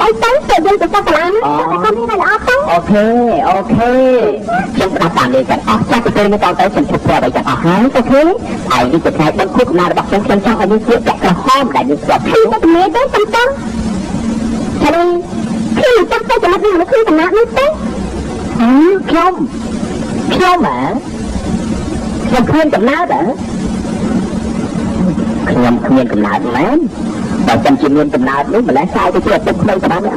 អីទៅទៅយើងទៅសាលានេះតែកុំមានល្អទៅ OK OK ខ្ញុំស្ដាប់តាមយើងទាំងអស់ចាស់ពីពេលនេះតទៅខ្ញុំឈប់ធ្វើអ្វីទាំងអស់ហើយ OK ឯនេះជាថ្ងៃបុណ្យខួបកំណើតរបស់ខ្ញុំខ្ញុំចង់ឲ្យមានស្លៀកពាក់ក្រហមដែលមានស្លាប់ ខ្ញុំទៅទំនេរទៅសំតហើយខ្ញុំចង់ទៅចំណុចនេះមនុស្សខ្ញុំកំណត់នេះទេ ខ្ញុំខ្ញុំហ៎ខ្ញុំគ្មានកំណើតហ៎ខ្ញុំគ្មានកំណើតមែនបើសិនជាមានកំណើតនោះម្លេះខ្លាយទៅជាឪពុកក្មេងក៏បានដែរ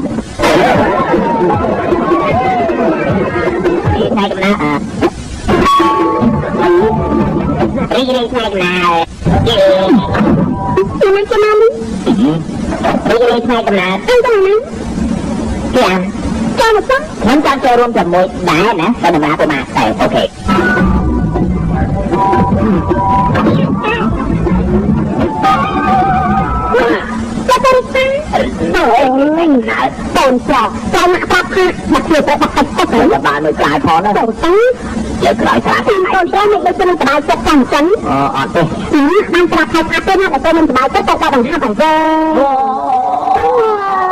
ថ្ងៃកំណើតអរីករាយថ្ងៃកំណើតយេ ខ្ញុំមិនចាំនេះ រីករាយថ្ងៃកំណើត អីទៅណា ចាំ ចាំមកចាំ ខ្ញុំចង់ចូលរួមជាមួយដែរណាបើដំណើរទៅមកតែ OK ចាទៅរិតាអូយ ណើ កូនប្រុសចូលមកប្រាប់ថាមកធ្វើទៅបាក់ទឹកទៅ ទៅបានមួយផ្លែផងណា ទៅទៅ លើក្រោយស្រា កូនប្រុសមិនដូចនឹងសบายចិត្តចាំចឹង អូអត់ទេ បានប្រាប់ថាអត់ទេណាបើទៅមិនសบายចិត្តទៅដល់បង្ហាប់អញ្ចឹងអូ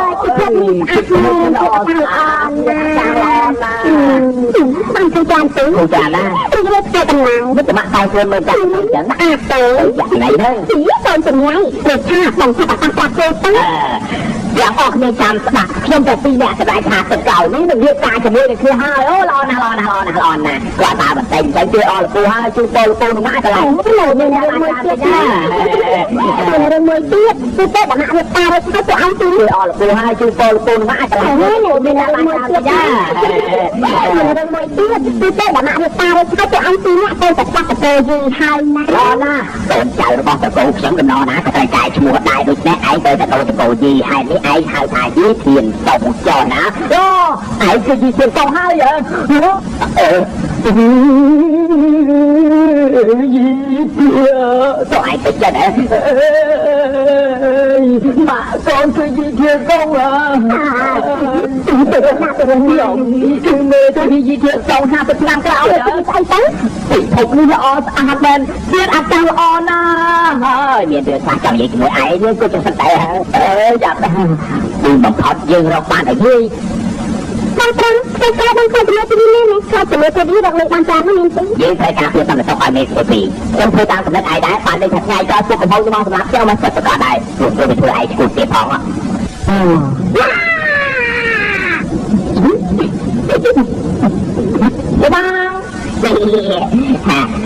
យគឺនេះអាចមើលល្អណាស់ណាបានទៅចានទៅ គូចាណា រីករាយថ្ងៃកំណើ មិត្តមាក់តែខ្លួនមើលចាស់អញ្ចឹង អាទៅ យ៉ាងណីហ្នឹង ពីកូនចម្លៃព្រោះថាបងថាតាប្រាប់គេទៅ យ៉ាងអស់គ្នាចាំស្ដាប់ខ្ញុំតែពីរអ្នកសម្ដែងថាទឹកកៅនេះនឹងរៀបការជាមួយនឹងគ្នាហើយអូល្អណាស់ល្អណាស់ល្អណាស់ល្អណាស់គាត់ដើរបន្តិចអញ្ចឹងជួយអលពូហើយជួយពលពូនឹងមកកន្លែង អូលោកមានរឿងមួយទៀតណាមានរឿងមួយទៀតគឺទៅដល់មករៀបការរួចហើយពួកឯងទី ជួយអលពូហើយជួយពលពូនឹងមកកន្លែង អូលោកមានរឿងមួយទៀតណាមានរឿងមួយទៀតគឺទៅដល់មករៀបការរួចហើយពួកឯងពីរនាក់ទៅតែផ្លាស់ទៅយីហើយណា ល្អណាស់កូនចៅរបស់តកូលខ្ញុំកំណណាក៏ត្រូវកែឈ្មោះដែរដូច្នេះឯងទៅតកូលតកូលយីហើយនេះឯងហៅថាយីធានតុងចោណាអូឯងគឺយីធានតុងហើយអឺយីធានតឯងទៅចិត្តហ៎ម៉ាក់កូនគឺយីធានតុងហ៎ ទៅណាទៅរឿងនេះ ខ្ញុំគឺមេទៅយីធានតុង50ឆ្នាំក្រោយ ទៅស្អីទៅ ពិភពនេះល្អស្អាតមែនទៀតអាកាសល្អណាស់ហើយមានរឿងខ្លះចង់និយាយជាមួយឯងយើងក៏ចង់សន្តែអើយ៉ាប់ទីបំផុតយើងរកបានតែយី បងត្រឹមធ្វើការបងខ្លាចជំនួយទីនេះណាខ្លាចជំនួយទីនេះរកលុយបានច្រើនណាស់មានទេ យើងត្រូវការពារសន្តិសុខឲ្យមេស្ពីខ្ញុំធ្វើតាមកំណត់ឯងដែរបានលេខថាថ្ងៃក្រោយពួកកំហុសរបស់សម្រាប់ខ្ញុំមកសិតប្រកាសដែរព្រោះវាធ្វើឯងឈួតទៀតផងបងហា